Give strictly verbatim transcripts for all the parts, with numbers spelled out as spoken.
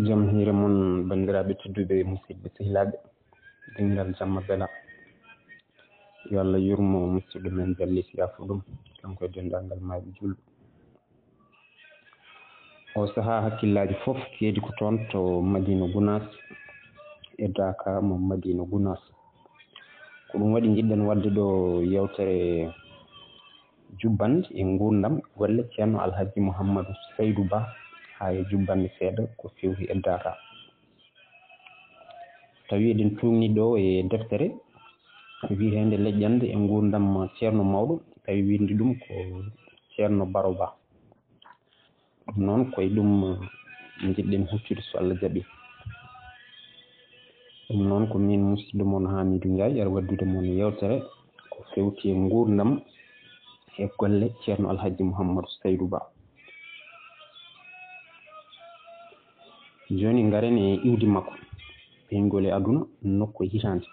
Jam hiire mon, banndiraaɓe tedduɓe, musidɓe sehilaaɓe, denngal jamma bela. Yo Allah yurmo musidɗo men Jalli Siyafu ɗum, kanko e denndaangal maayɓe julɓe. O sahaa hakkillaaji fof keedi ko toon to Madina Gunaas e Daaka mo Madina Gunaas. Ko ɗum waɗi njiɗɗen waɗde ɗo yewtere jubbannde e nguurndam golle Ceerno Alhaji Mouhamadou Saydou Ba, haa e jubbannde seeɗa ko fewti e Daaka. Tawi eɗen tuugni ɗo e deftere wiyeteende Leƴƴannde e nguurndam Ceerno Mawɗo, tawi winndi ɗum ko Ceerno Baro Ba. Ɗum noon, ko e ɗum njiɗɗen huccude, so Allah jaɓi. Ɗum noon, ko miin musidɗo mon Hamidou Ndiaye, ar waddude mon yewtere ko fewti e nguurndam e golle Ceerno Alhaji Mouhamadou Saydou Ba. Jooni, ngaren e iwdi makko, peeñgol e aduna, nokku e hitaande.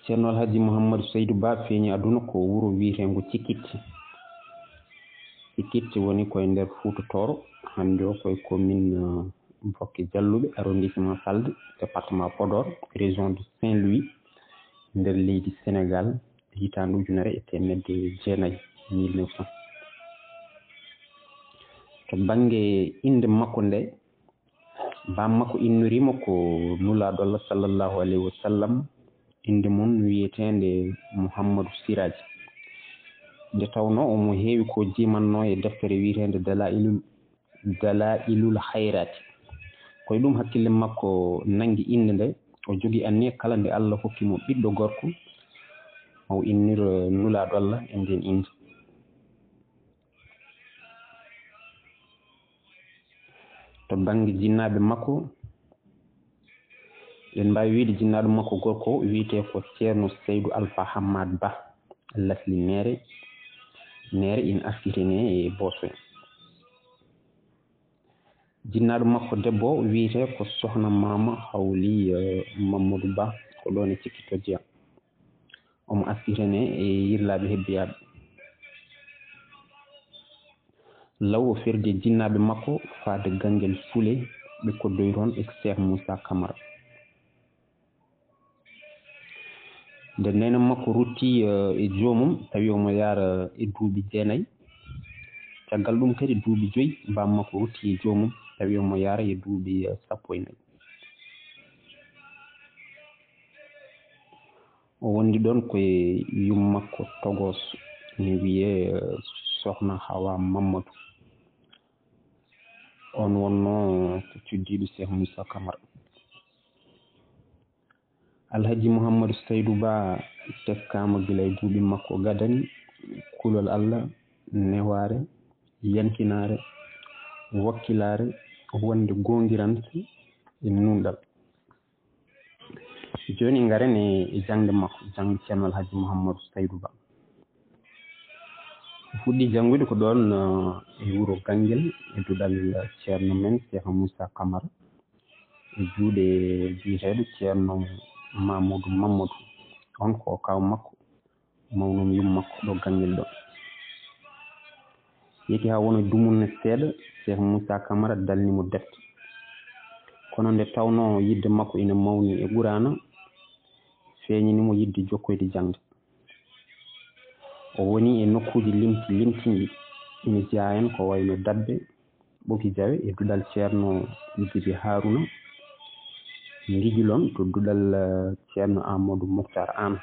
Ceerno Alhaji Mouhamadou Saydou Ba feeñi aduna ko wuro wiyeteengo Cikitti. Cikitti woni koye nder Fuuta Tooro, hannde o koye commune, eh, Bokke Jalluɓe, arrondissement Falde, département Podor, région de Saint-Louis, nder leydi Sénégal, hitaande ujunere e teemedde jeenayi, mille neuf cents. To bannge innde makko nde, baam makko innorii mo ko Nulaaɗo Allah sallallahu alayhi wa sallam, innde mum wiyeteende Muhammadu Siraaji. Nde tawnoo omo heewi ko jimannoo e deftere wiyeteende Dalaa'ilul, Dalaa'ilul Hayraati. Ko e ɗum hakkille makko nanngi innde nde, o jogii anniya kala nde Allah hokki mo ɓiɗɗo gorko, o innira Nulaaɗo Allah e ndeen innde. To bannge jinnaaɓe makko, eɗen mbaawi wiyde jinnaaɗo makko gorko wiyetee ko Ceerno Seydu Alfa Hammad Ba, Lasli Neere, Neere ina askitinee e Boosoy. Jinnaaɗo makko debbo wiyetee ko Sohna Maama Hawli, eh, Mamadou Ba, ko ɗoon e Cikki Tojjiya. Omo askitinee e Yirlaaɓe Hebbiyaaɓe. Law o ferdi e jinnaaɓe makko faade Ganngel Sule, ɓe koddoyi toon e Cheikh Moussa Camara. Nde neene makko rutti, eh, e joomum, tawi omo yahra e duuɓi jeenayi. Caggal ɗum kadi duuɓi joyi, baam makko rutti e joomum, tawi omo yahra e duuɓi, eh, sappo e nayi. O wondi ɗoon ko e yum makko togos, ene wiyee, eh, Sohna Hawa Mamadou. Oon wonnoo ko cuddiiɗo Cheikh Moussa Camara. Alhaji Mouhamadou Saydou Ba teskaama gila e duuɓi makko gadani, kulol Allah, newaare, yankinaare, wakkilaare, wonde goongirante e nunɗal. Jooni ngaren e, e jaŋde makko, jaŋde Ceerno Alhaji Mouhamadou Saydou Ba. O fuɗɗii janngude ko ɗoon, eh, e wuro Ganngel, e duɗal Ceerno men, Cheikh Moussa Camara, e juuɗe biyeteeɗo Ceerno Mamadou Mamadou. On ko kaaw makko, mawnum yum makko ɗo Ganngel ɗo. Yehi haa wona dumunna seeɗa, Cheikh Moussa Camara dalni mo defte. Kono nde tawnoo yiɗde makko ina mawni e Quraana, feeñini mo yiɗde jokkoyde jaŋde. O woni e nokkuuji limti-, limtinɗi, ina jeyaa heen ko wayno Dabbe, Ɓoki Jawe e duɗal Ceerno Jibi Haruna, Ngijilon to duɗal, eh, Ceerno Amadou Mouhtar Anne,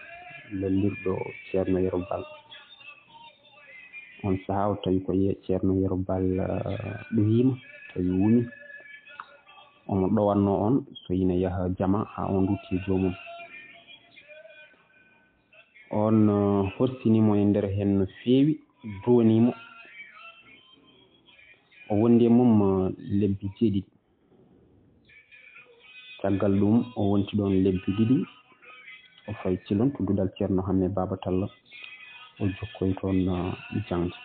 lallirɗo Ceerno Yero Bal. On sahaa o tawi ko ye-, Ceerno Yero Bal, eh, ɗowiima, tawi wumi. Omo ɗowatnoo on so ina yaha jama haa on rutti e joomum. On, eh, horsini mo e nder heen no feewi, dooni mo. O wondi e mum, eh, lebbi jeeɗiɗi. Caggal ɗum, o wonti ɗoon lebbi ɗiɗi, o fayi Cilon to duɗal Ceerno Hamme Baaba Talla, o jokkoyi toon, eh, jaŋde.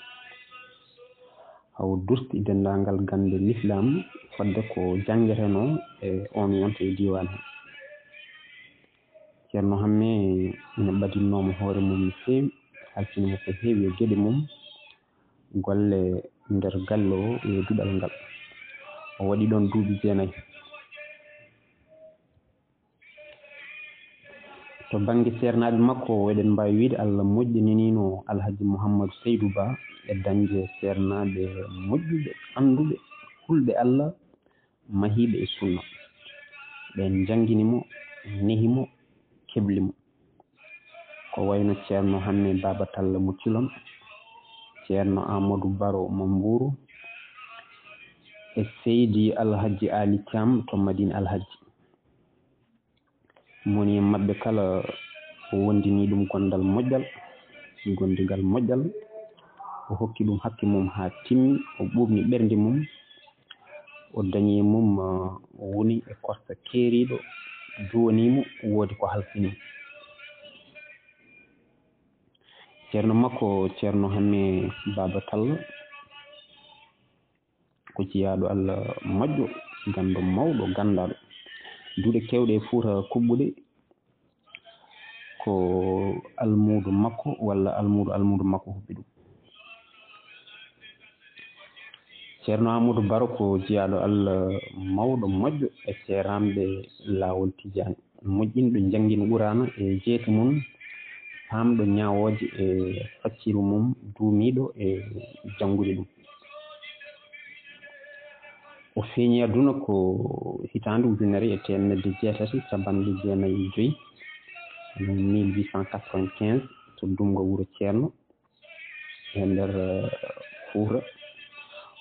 Haa o durti denndaangal gannde lislaam, fodde ko janngetenoo e oon wonta e diiwaan he. Ceerno Hamme ina ɓadinnoo mo hoore mum no feewi, halfini mo ko heewi e geɗe mum, golle nder galle o e duɗal ngal. O waɗi ɗoon duuɓi jeenayi. To bannge seernaaɓe makko, eɗen mbaawi wiyde Allah moƴƴininiino Alhaji Mouhamadou Seydou Ba e dañde seernaaɓe moƴƴuɓe, annduɓe, hulɓe Allah, mahiiɓe e sunna. Ɓeen njanngini mo, nehi mo, kebli mo. Ko wayno Ceerno Hamme Baaba Talla mo Cilon, Ceerno Amadou Baro mo Mbuuru, e Seydi Alhaji Ali Thiam to Madina Alhaji. Moni e maɓɓe kala, o wondini ɗum gondal moƴƴal, gondigal moƴƴal. O hokki ɗum hakke mum haa timmi, o ɓuuɓni ɓernde mum, o dañi e mum, ah, o woni e korsa keeriiɗo, duwanii mo, woodi ko halfini mo. Ceerno makko, Ceerno Hamme Baaba Talla, ko jiyaaɗo Allah moƴƴo, ganndo mawɗo, ganndaaɗo. Duɗe keewɗe e Fuuta kuɓɓuɗe, ko almuudo makko walla almuudo almuudo makko huɓɓi ɗum. Ceerno Amadou Baro ko jiyaaɗo Allah mawɗo moƴƴo e seeraamɓe laawol Tijaani. Moƴƴinɗo janngin Quraana e jeeti mum, paamɗo ñaawooje e facciru mum, duumiiɗo e janngude ɗum. O feeñi aduna ko hitaande ujunere e teemedde jeetati cappanɗe jeenayi e joy, mille huit cent quatre-vingt-quinze, to Dumga Wuro Ceerno, e nder, eh, Fuuta.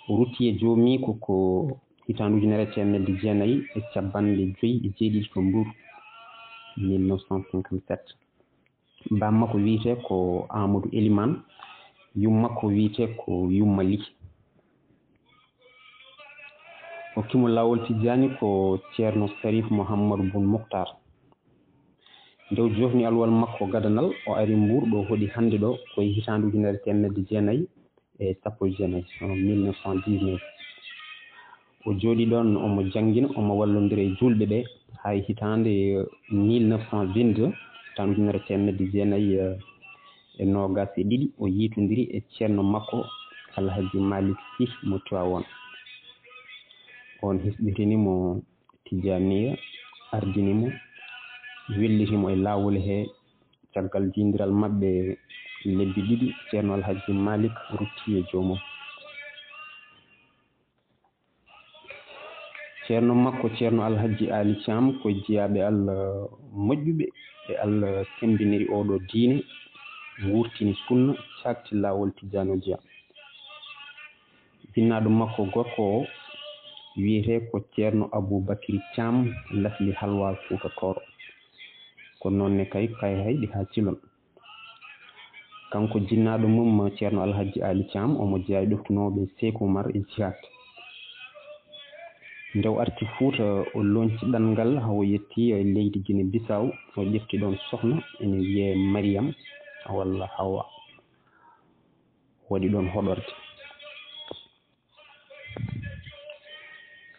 O rutti e joomiiko ko hitaande ujunere e teemedde jeenayi e cappanɗe joy e jeeɗiɗi to Mbuur, mille neuf cent cinquante-sept. Baam makko wiyetee ko Amadou Elimane, yum makko wiyetee ko Yumma Lih. Hokki mo laawol Tijjaani ko Ceerno Sariif Mouhamadou Boun Moukhtar. Nde o joofni alwal makko gadanal, o ari Mbuur ɗo hoɗi hannde ɗo, ko e hitaande ujunere teemedde jeenayi e sappo e jeenayi, mille neuf cent dix-neuf. O jooɗi ɗoon, omo janngina, omo wallondira e juulɓe ɓe, haa e hitaande mille neuf cent vingt-deux, hitaande ujunere teemedde jeenayi e noogaas e ɗiɗi, o yiitondiri e ceerno makko, Alhaji Malick Sy mo Tiwaawoon. Oon hisɓitini mo Tijjaaniya, ardini mo, welliti mo e laawol he. Caggal jiidiral maɓɓe lebbi ɗiɗi, Ceerno Alhaji Malick rutti e joomum. Ceerno makko, Ceerno Alhaji Aali Caam, ko jiyaaɓe Allah moƴƴuɓe, ɓe Allah semmbiniri oo ɗoo diine, wuurtini sunna, caakti laawol Tijjaanoojiya. Jinnaaɗo makko gorko o wiyetee ko Ceerno Abuu Bakiri Caam, Lasli Halwa Fuuta Tooro. Ko noon ne kay Kayhayɗi haa Cilon. Kanko jinnaaɗo mum, Ceerno Alhaji Aali Caam, omo jeyaa e ɗoftunooɓe Seeku Umar e Jihaad. Nde o arti Fuuta, o lonci ɗanngal haa o yettii e leydi Gine Bisaaw, o ƴefti ɗoon sohna, ene wiyee Mariyam walla Hawa. O waɗi ɗoon hoɗorde.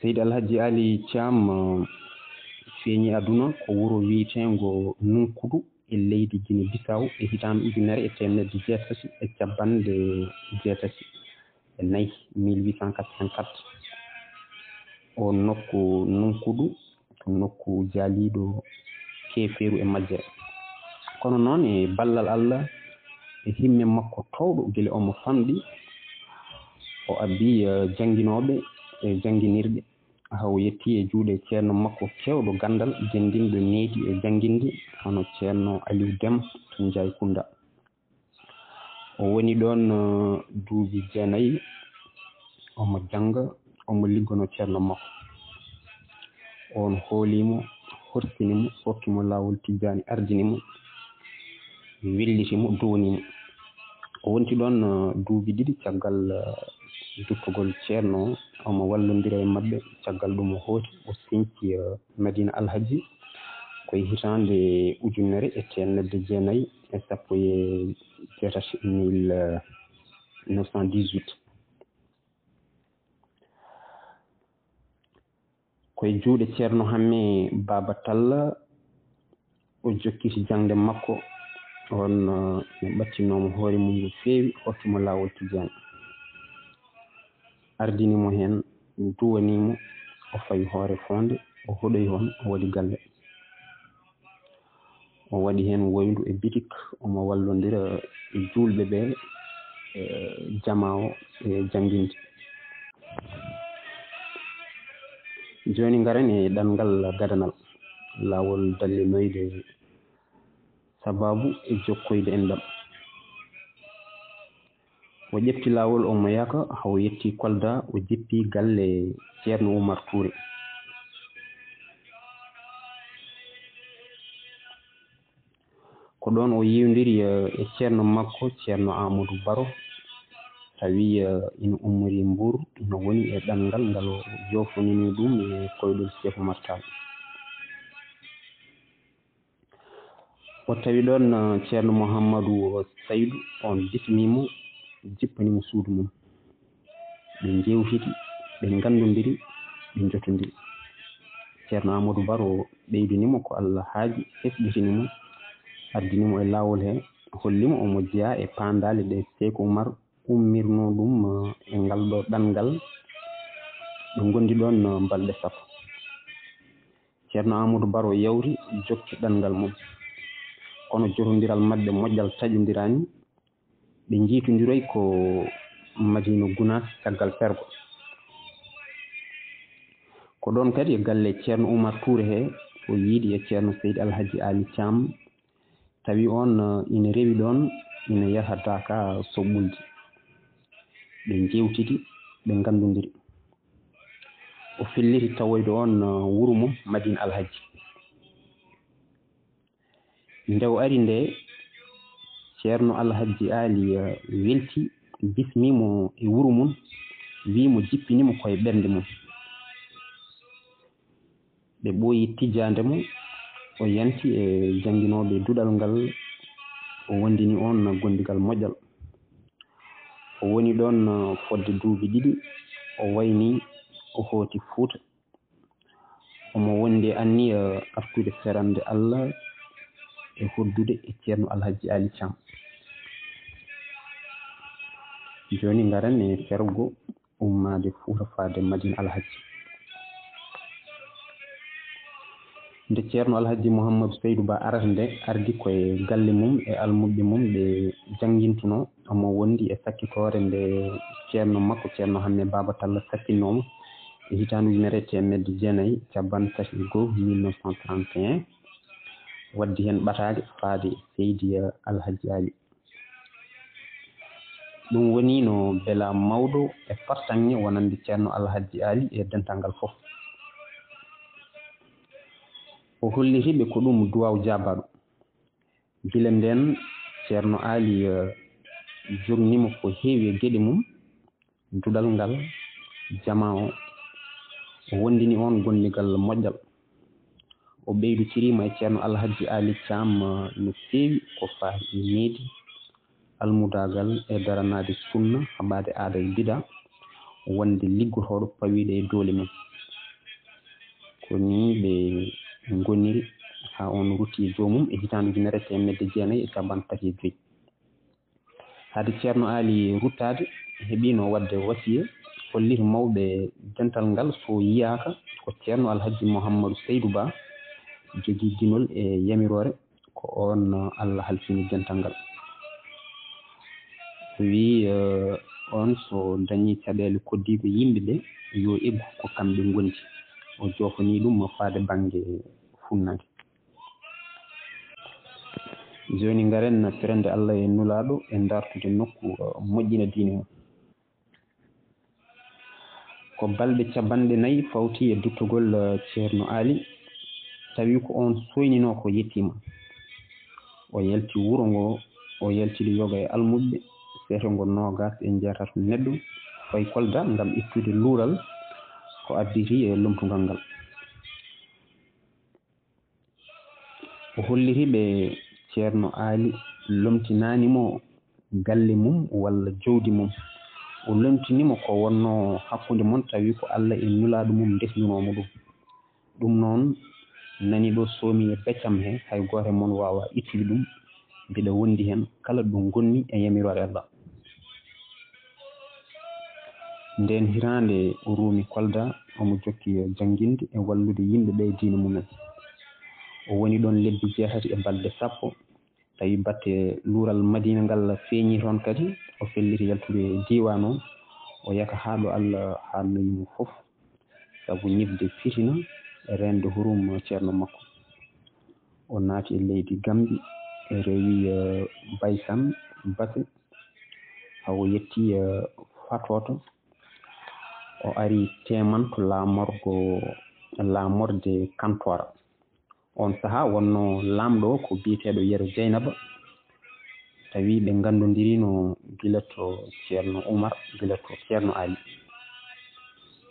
Seydi Alhaji Aali Caam, eh, feeñi aduna ko wuro wiyeteengo Nunkudu e leydi Gine Bisaaw e hitaande ujunere e teemedde jeetati e cappanɗe jeetati e nayi, mille huit cent quatre-vingt-quatre. O nokku Nunkudu ko nokku jaaliiɗo keefeeru e majjere. Kono noon e ballal Allah e himme makko toowɗo gila omo famɗi, o abbi, eh, jannginooɓe e jannginirɗe, haa o yettii e juuɗe ceerno makko keewɗo ganndal, denndinɗo needi e jannginde, hono Ceerno Aliw Dem to Njaay Kunda. O woni ɗoon, eh, duuɓi jeenayi, omo jannga, omo liggonoo ceerno makko. Oon hoolii mo, horsini mo, hokki mo laawol Tijjaani, ardini mo, welliti mo, duwanii mo. O wonti ɗoon, eh, duuɓi ɗiɗi caggal, eh, duttugol ceerno o, omo wallondira e maɓɓe. Caggal ɗum o hooti, o siñci, eh, Madina Alhaji ko e hitaande ujunere e teemedde jeenayi e sappo e jeetati, mille neuf cent dix-huit. Ko e juuɗe Ceerno Hamme Baaba Talla o jokkiti jaŋde makko. Oon, eh, ɓattinoo mo hoore mum no feewi, hokki mo laawol Tijjaani. Ardini mo heen Duwanii mo, o fayi hoore foonde, o hoɗoyi hon, o waɗi galle. O waɗi heen woyndu e bitik, omo wallondira e juulɓe ɓe, e jamaa o, e jannginde. Jooni ngaren e ɗanngal gadanal, laawol dallinoyde sabaabu e jokkoyde enɗam. O ƴefti laawol omo yahka, haa o yettii Kolda, o jippii galle Ceerno Umar Tuure. Ko ɗoon o yeewndiri, eh, e ceerno makko, Ceerno Amadou Baro, tawi, eh, ina ummori Mbuur, ina woni e ɗanngal ngal o joofonini ɗum e koyɗol Seeku Martal. O tawi ɗoon, eh, Ceerno Muhammadu Saydu, oon bismii mo, jippanii mo suudu mum. Ɓe njeewtidi, ɓe nganndondiri, ɓe njotondiri. Ceerno Amadou Baro ɓeydini mo ko Allah haaji, hesɗitini mo, addini mo e laawol he, holli mo omo jeyaa e paandaale ɗe Seeku Umar ummirnoo ɗum, eh, e ngal ɗo ɗanngal. Ɓe ngondi ɗoon, eh, balɗe sappo. Ceerno Amadou Baro yawti, jokki ɗanngal mum. Kono jotondiral maɓɓe moƴƴal taƴondiraani. Ɓe njiytondiroyi ko Madina Gunaas caggal fergo. Ko ɗoon kadi e galle Ceerno Umar Tuure he, o yiidi e Ceerno Seydi Alhaji Aali Caam, tawi oon, eh, ina rewi ɗoon, ina yaha daaka Soɓɓulde. Ɓe njeewtidi, ɓe nganndondiri. O felliti tawoyde oon, eh, wuro mum, Madina Alhaji. Nde o ari nde, Ceerno Alhaji Aali, eh, welti, bismii mo e wuro mum, wii mo jippini mo koye ɓernde mum. Ɓe ɓooyi tijjaande mo, o yanti e jannginooɓe duɗal ngal, o wondini oon gondigal moƴƴal. O woni ɗoon, eh, fodde duuɓi ɗiɗi, o wayni, o hooti Fuuta. Omo wondi e anniya artude ferande Allah e hoddude e Ceerno Alhaji Aali Caam. Jooni ngaren e fergo ummaade Fuuta faade Madina Alhaji. Nde Ceerno Alhaji Muhammadu Saydu Ba arata nde, ardi ko e galle mum e almuɓɓe mum ɓe janngintunoo. Omo wondi e sakkitoore nde ceerno makko, Ceerno Hammee Baaba Talla, sakkinnoo mo e hitaande ujunere e teemedde jeenayi e cappanɗe tati e go'o, mille neuf cent trente et un, waddi heen ɓataake faade e Seydi Alhaji Aali. Ɗum woni no belaa mawɗo e fartaŋŋe wonande Ceerno Alhaji Aali e dental ngal fof. O holliti ɓe ko ɗum duwaaw jaabaaɗo. Gila ndeen, Ceerno Aali, eh, jogni mo ko heewi e geɗe mum, duɗal ngal, jamaa o, o wondini oon gondigal moƴƴal. O ɓeydotiriima e Ceerno Alhaji Aali Caam, eh, no feewi ko faati e needi, almudaagal e daranaade sunna, haɓaade aada e bida, wonde liggotooɗo pawiiɗo e doole mum. Ko nii ɓe ngoniri haa oon rutti e joomum e hitaande ujunere e teemedde jeenayi e cappanɗe tati e joy. Hade Ceerno Aali ruttaade, heɓiino waɗde wasiya, holliti mawɓe dental ngal so yiyaaka ko Ceerno Alhaji Muhammadu Saydu Ba jogii ginol e yamiroore, ko oon Allah halfini dental ngal. O wii, eh, oon so dañii caɗeele koddiiɗe yimɓe ɓe, yo eggu ko kamɓe ngondi. O joofanii ɗum faade bannge fuɗnaange. Jooni ngaren firande Allah e Nulaaɗo e dartude nokku, eh, moƴƴina diine mum. Ko balɗe cappanɗe nayi fawti e duttugol, eh, Ceerno Aali, tawi ko oon sooyninoo ko yettiima. O yalti wuro ngo, o yaltidi yoga e almuɓɓe, seeto ngo noogaas e jeetati neɗɗo, fayi Kolda ngam ittude luural ko additi e lomtungal ngal. O holliti ɓe Ceerno Aali lomtinaani mo galle mum walla jawdi mum. O lomtini mo ko wonnoo hakkunde mon, tawi ko Allah e Nulaaɗo mum ndesnunoo mo ɗum. Ɗum noon, nani ɗo soomi e beccam he, hay gooto e mon waawaa ittude ɗum. Mbiɗa wondi heen kala ɗo ngonmi e yamiroore Allah. Ndeen hitaande o ruumi Kolda, omo jokki jannginde e wallude yimɓe ɓee diine mumen. O woni ɗoon lebbi jeetati e balɗe sappo, tawi batte luural Madiina ngal feeñii toon kadi, o felliti yaltude diiwaan o, o yaka haa ɗo Allah haannoyi mo fof, sabu ñiɓde fitina e reende hurum ceerno makko. O naati e leydi Gambi, rewi, eh, Baysan Base, haa o yetti, eh, Fatooto. O ari Teeman to laamorgo, laamorde Kantoora. Oon sahaa wonnoo laamɗo o ko biyeteeɗo Yero Jeynaba, tawi ɓe nganndondirino gila to Ceerno Umar, gila to Ceerno Ali.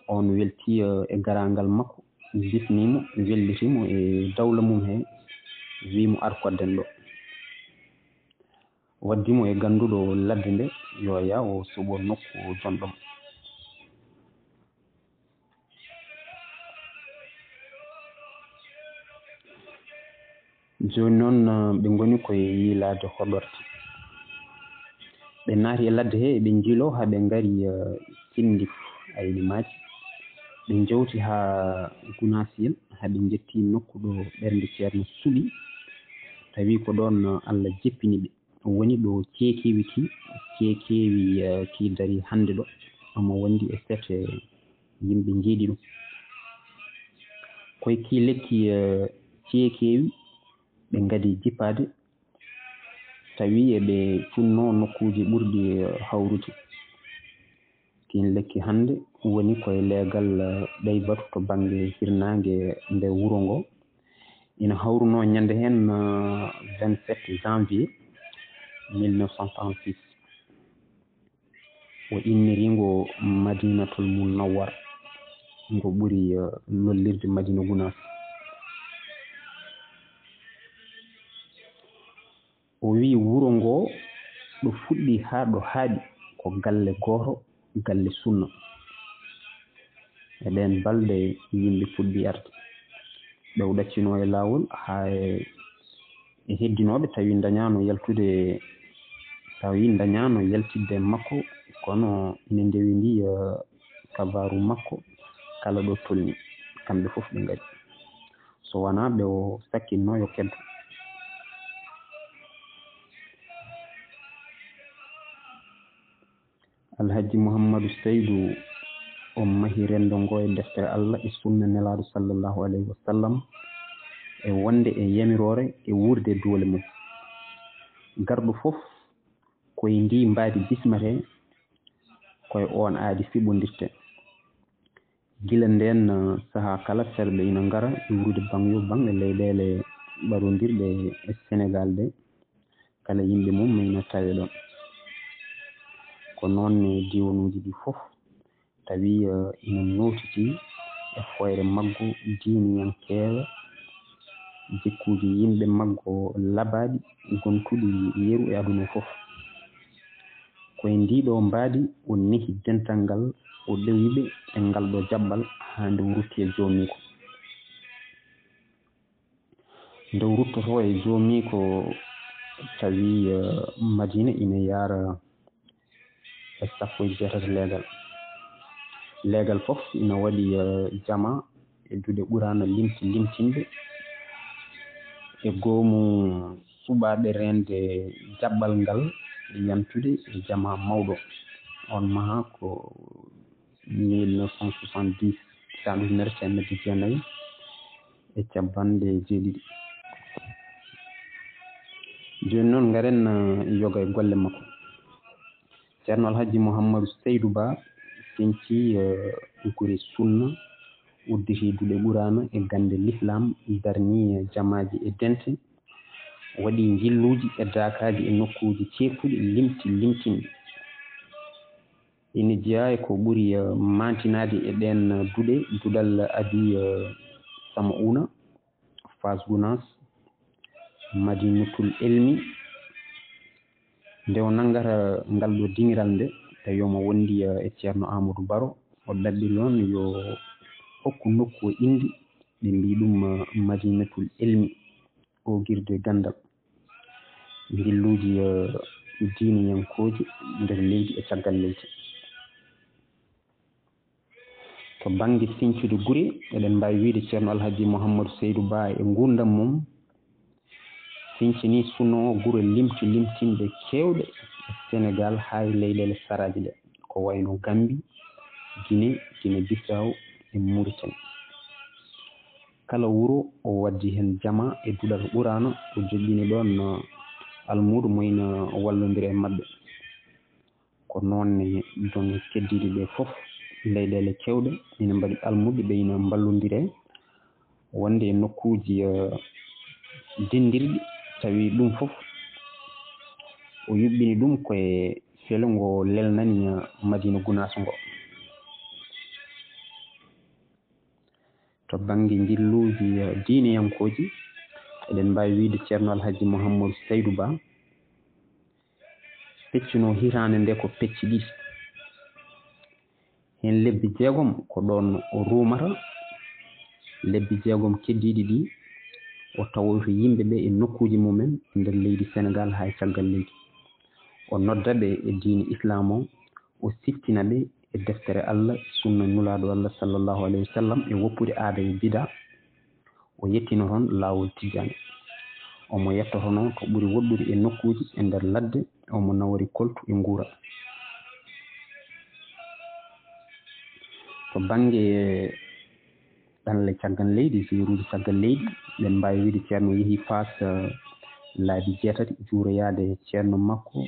Oon weltii, eh, e garaangal makko, bismii mo, welliti mo e dawla mum he, wii mo ar kodden ɗo. Waddi mo e gannduɗo ladde nde, yo yah o suɓo nokku jonɗo mo. Jooni noon, ɓe ngoni koye yiilaade hoɗorde. Ɓe naati e ladde he, ɓe njiiloo haa ɓe ngari, eh, Cindi Ayni Maaji. Ɓe njowti haa Gunaasiyel, haa ɓe njetti nokku ɗo ɓernde Ceerno suɓi. Tawi ko ɗoon, eh, Allah jippini ɓe. Woni ɗo ceekeewi ki, ceekeewi, eh, ki dari hannde ɗo, omo wondi e sete yimɓe njiidi ɗum. Koye ki lekki, eh, ceekeewi ɓe ngadi jippaade, tawi eɓe cunno nokkuuji ɓurɗi, eh, hawrude. Kiin lekki hannde woni koye leegal, eh, Ɗaybatu to bannge hirnaange nde wuro ngo. Ina hawrunoo ñande heen, eh, vingt-sept janvier mille neuf cent trente-six. O inniriingo Madinatul Munawwar, ngo ɓuri, eh, lollirde Madina Gunaas. O wii wuro ngo ɗo fuɗɗi haa ɗo haaɗi ko galle gooto, galle sunna. E ɗeen balɗe yimɓe puɗɗi arde. Ɓe o ɗaccinoo e laawol haa e, e heddinooɓe tawi ndañaano yaltude, tawi ndañaano yaltidde e makko, kono ina ndewi ndi, eh, kabaaru makko kala ɗo tolni. Kamɓe fof ɓe ngari. So wonaa ɓe o sakkinnoo yo keddo. Alhaji Muhammadu Seydu, o mahi renndo ngo e deftere Allah e sunna Nelaaɗo sallallahu alayhi wa sallam, e wonde e yamiroore e wuurde doole mum. Garɗo fof, ko e ndii mbaadi bismatee, ko e oon aadi siɓondirtee. Gila ndeen, eh, sahaa kala, ferɓe ina ngara iwrude baŋ yo baŋ e leyɗeele ɓadondirɗe e Senegaal ɗe, kala yimɓe mum ina tawee ɗoon. Ko noon ne diiwanuuji ɗi fof, tawi, eh, ina nootiti e fooyre maggu diiniyankeewe, jikkuuji yimɓe maggu labaaɗi, gontuɗi yeru e aduna fof. Ko e ndii ɗoo mbaadi o nehi dental ngal, o ɗowi ɓe e ngal ɗoo jaɓɓal haa nde o rutti e joomiiko. Nde o ruttotoo e joomiiko, tawi, eh, Madina ina yaara e sappo e jeetati leegal. Leegal fof ina waɗi, eh, jama e duɗe Quraana limti limtinɗe e goomu suɓaaɓe reende jaɓɓal ngal yantude e jama mawɗo. Oon maha ko mille neuf cent soixante-dix, hitaande ujunere teemedde jeenayi e cappanɗe jeeɗiɗi. Jooni noon, ngaren, eh, yoga e golle makko. Ceerno Alhaji Muhammadu Seydu Ba siñci, eh, gure sunna, udditi duɗe Quraana e gannde Lislaam, darni jamaaji e dente, waɗi njilluuji e daakaaji e nokkuuji ceertuɗi, limti limtinɗi. Ina jeyaa e ko ɓuri, eh, maantinaade e ɗeen duɗe, duɗal Abi, eh, Sama'uuna, Faas Gunaas, Madinatul Elmi. Nde o nanngata ngal ɗo diŋiral nde, tawi omo wondi, eh, e Ceerno Amadou Baro, o ɗaɓɓiri oon yo hokku nokku o inndi, ɓe mbii ɗum, eh, Madinatul Elmi, oogirde ganndal, njilluuji, eh, diiniyankooji nder leydi e caggal leydi. To bannge siñcude gure, eɗen mbaawi wiyde Ceerno Alhaji Mouhamadou Seydou Ba e nguurndam mum, siñcini sunno o gure limti limtinɗe keewɗe e Senegaal haa e leyɗeele saraaji ɗe, ko wayno Gambi, Gine, Gine Bissau e Muritani. Kala wuro o waddi heen jama e duɗal Quraana, o joƴƴini ɗoon almuudo mo ina wallondira e maɓɓe. Ko noon ne doŋe keddiiɗe ɗe fof, leyɗeele keewɗe ina mbaɗi almuɓɓe ɓe ina mballondira e wonde e nokkuuji, eh, denndirɗi, tawi ɗum fof o yuɓɓini ɗum ko e felo ngo lelnani, eh, Madina Gunaas ngo. To bannge njilluuji, eh, diineyankooji, eɗen mbaawi wiyde Ceerno Alhaji Mouhamadou Seydou Ba peccuno hitaande nde ko pecce ɗiɗi. Heen lebbi jeegom ko ɗoon o ruumata, lebbi jeegom keddiiɗi ɗi o tawoyta yimɓe ɓe e nokkuuji mumen e nder leydi Senegaal haa e caggal leydi. O nodda ɓe e diine Islaam o, o siftina ɓe e deftere Allah, sunna Nulaaɗo Allah sallallahu alayhi wa sallam e woppude aada e bida. O yettino toon laawol Tijjaani. Omo yettotonoo to ɓuri woɗɗude e nokkuuji e nder ladde, omo nawori koltu e nguura. To bannge ɗanle caggal leydi, siiruuji caggal leydi, eɗen mbaawi wiyde Ceerno yehi Faas, eh, laabi jeetati, juuroyaade Ceerno makko,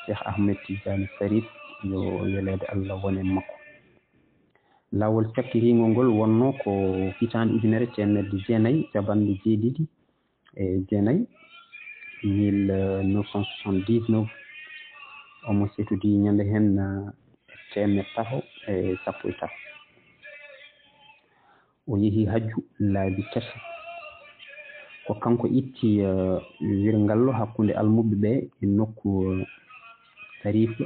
Cheikh Ahmed Tidiane Sarif, yo weleede Allah won e makko. Laawol cakkitiingol ngol wonnoo ko hitaande ujunere teemedde jeenayi cappanɗe jeeɗiɗi e jeenayi, mille neuf cent soixante-dix-neuf. Omo setodi ñande heen, eh, teemedde tato e sappo e tato. O yehi hajju laabi tati. Ko kanko itti, eh, wirngallo hakkunde almuɓɓe ɓe e nokku, eh, Sariif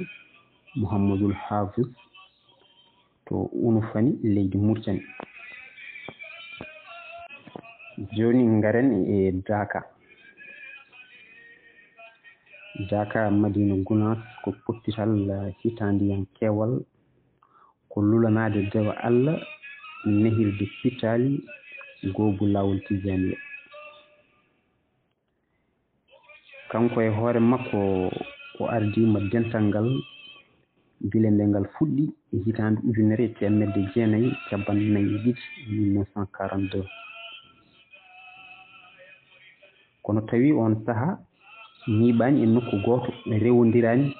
Muhammadul Haafis to Unufani, leydi Muritani. Jooni ngaren e Daaka. Daaka, Madina Gunaas, ko pottital, eh, hitaandiyankeewal, ko lulanaade dewa Allah, nehirde pittaali, goobu laawol Tijaaniya. Kanko e hoore makko, o ardiima dental ngal gila nde ngal fuɗɗi e hitaande ujunere e teemedde jeenayi e cappanɗe nayi e ɗiɗi, mille neuf cent quarante-deux. Kono tawi oon sahaa ñiiɓaani e nokku gooto, rewondiraani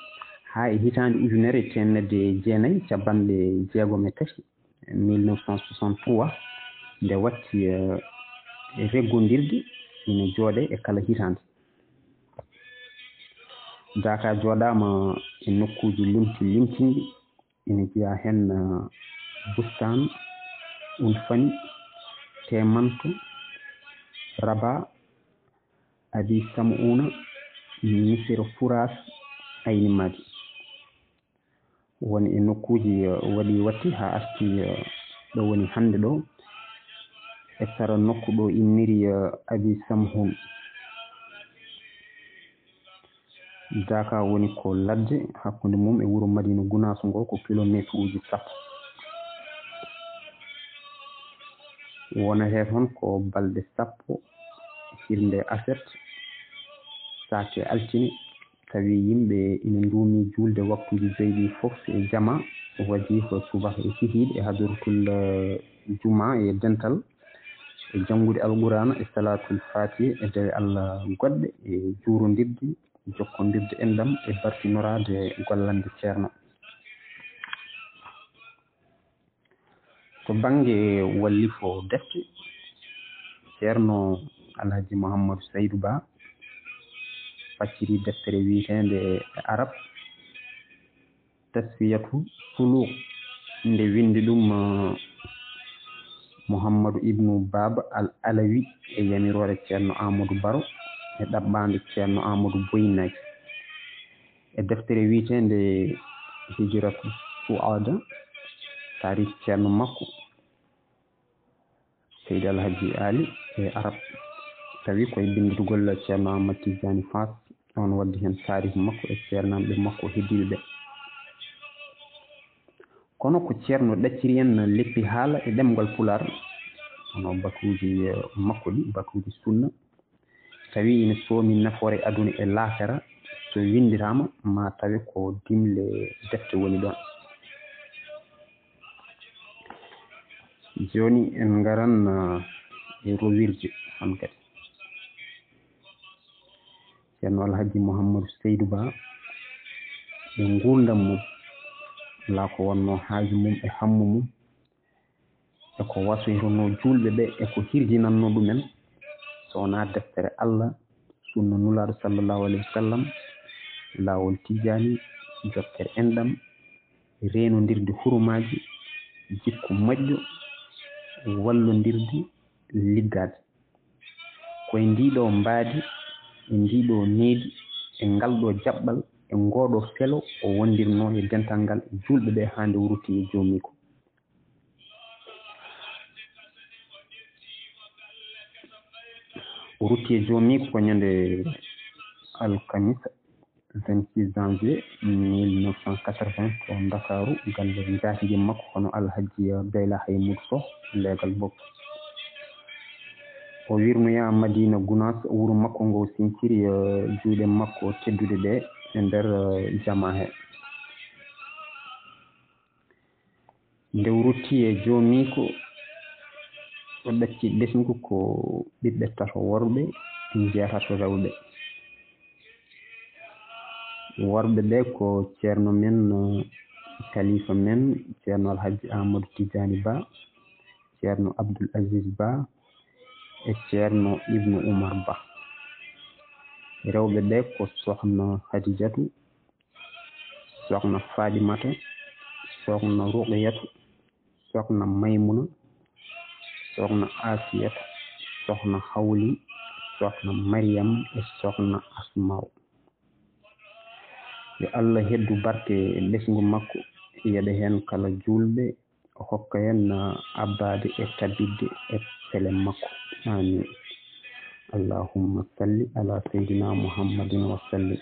haa e hitaande ujunere e teemedde jeenayi e cappanɗe jeegom e tati, mille neuf cent soixante-trois, nde watti, eh, reggondirde ina jooɗe e kala hitaande. Daaka jooɗaama e nokkuuji limti limtinɗi, ina jeyaa heen, eh, Bustaan, Unfani, Teemanto, Raba, Abi Sam'uuna, Misira Furaas, Ayni Maadi. Woni e nokkuuji, eh, waɗi watti haa arti, eh, ɗo woni hannde ɗo, e sara nokku ɗo inniri, eh, Abi Samhun. Daaka woni ko ladde hakkunde mum e wuro Madina Gunaas ngo ko kilomeetruuji sappo. Wonetee toon ko balɗe sappo hirnde aset, saake altine, tawi yimɓe ina nduumi juulde waktuuji joyi ɗi fof e jama, waɗi ko subaka e kikiiɗe e hadratul, eh, juma e dental, e janngude Alqur'aana e salaatul faatiha e dewe Allah goɗɗe e juurondirde, jokkondirde enɗam e bartinoraade gollande Ceerno. To bannge wallifo defte, Ceerno Alhaji Mouhamadou Saydou Ba facciri deftere wiyeteende e Arab Tasfiyatu Suluuk, nde winndi ɗum, eh, Mouhamadou Ibnu Baba Al Alawi e yamiroore Ceerno Amadou Baro e ɗaɓɓaande Ceerno Amadou Boyinaji. E deftere wiyeteende Hijratu Su'ada, taarih Ceerno makko, Seydi Alhaji Ali e Arab, tawi koye binnditgol Ceerno Ahmad Tijani Faas, on waddi heen taarih makko e ceernanɓe makko heddiiɓe ɓe. Kono ko Ceerno ɗacciri en leppi haala e ɗemngal Pulaar, hono batuuji, eh, makko ɗi, batuuji sunna, tawi ina soomi nafoore aduna e laakara, so winndiraama, ma tawe ko dimle defte woni ɗoon. Jooni en ngaran, eh, e rowirde hannde kadi. Ceerno Alhaji Mouhamadou Seydou Ba e nguurndam mum, alaa ko wonnoo haaju mum e hammu mum, e ko wasoytonoo juulɓe ɓe, e ko hirjinannoo ɗumen, so wonaa deftere Allah, sunna Nulaaɗo sallallahu alayhi wa sallam, laawol Tijjaani, jokkere enɗam, reenondirde hurumaaji, jikku moƴƴo, wallondirde, liggaade. Ko e ndii ɗoo mbaadi, e ndii ɗoo needi, e ngal ɗoo jaɓɓal, e ngoo ɗoo felo o wondirnoo e dental ngal e juulɓe ɓe haa nde o rutti e joomiiko. O rutti e joomiiko ko ñande alkamisa, vingt-six janvier mille neuf cent quatre-vingts, to Ndakaaru, galle njaatige makko, hono Alhaji Bayla Haymudu Soh, leegal Bopp. O wirnoyaa Madina Gunaas, wuro makko ngo sinciri, eh, juuɗe makko tedduɗe ɗe e nder, eh, jamaa he. Nde o rutti e joomiiko, o ɗacci ɓesngu ko ɓiɓɓe tato worɓe, jeetato rewɓe. Worɓe ɓe ko Ceerno men, eh, Kalifa men, Ceerno Alhaji Amadou Tidiane Ba, Ceerno Abdoul Aziz Ba, e Ceerno Ibnu Umar Ba. Rewɓe ɓe ko Sohna Hadijatu, Sohna Fadimata, Sohna Ruqiyatu, Sohna Maymuna, Sohna Asiyatu, Sohna Hawli, Sohna Mariyam e Sohna Asmaw. Yo Allah heddu barke e ɓesngu makko, yeɗa heen kala juulɓe, o hokka en, uh, abbaade e tabitde e pele makko. Amin. Allahumma salli ala Seydina Muhammadin wa sallim.